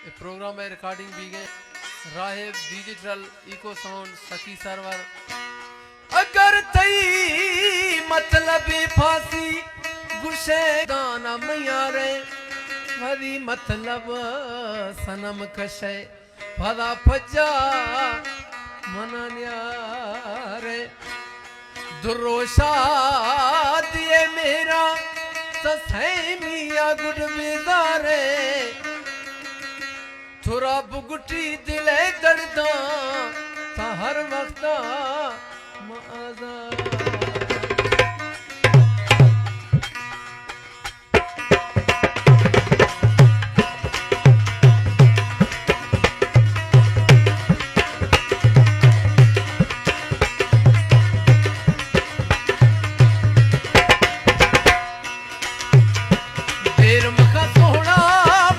اے پروگرام ءِ recording bag ءَ راہب ڈیجیٹل ایکو ساؤنڈ سخی سرور۔ اگر تئی مطلب پھاسی گشئے دانا میارئے، وری مطلب صنم کشئے، پدا پجا منا نیارئے۔ دروشا دیئے مہرا، تا سیمی ءَ گڈ بیزارئے۔ ترا بگٹی دل ءِ درداں، تا ہر وقتا ما آزار۔ دیر مکن سوہنا،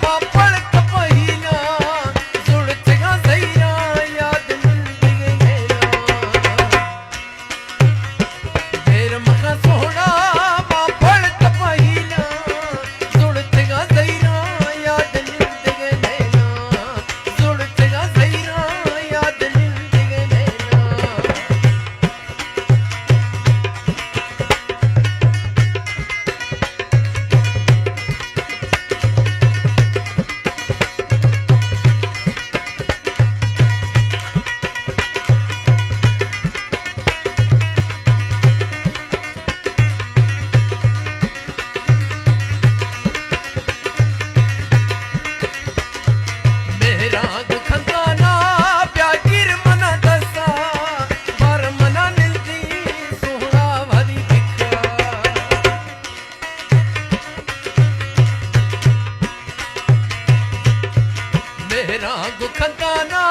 ما پڑک پہینا، زڑتگاں زہیراں یاد نندگے نینا۔ دیر مکن سوہنا، ما پڑک پہینا، زڑتگاں زہیراں یاد نندگے نینا، زڑتگاں زہیراں یاد نندگے نینا۔ مہراں گوں خندانا، بیا گیر منا دستا، بر منا نندی سوہنا وری بکا۔ مہراں گوں خندانا،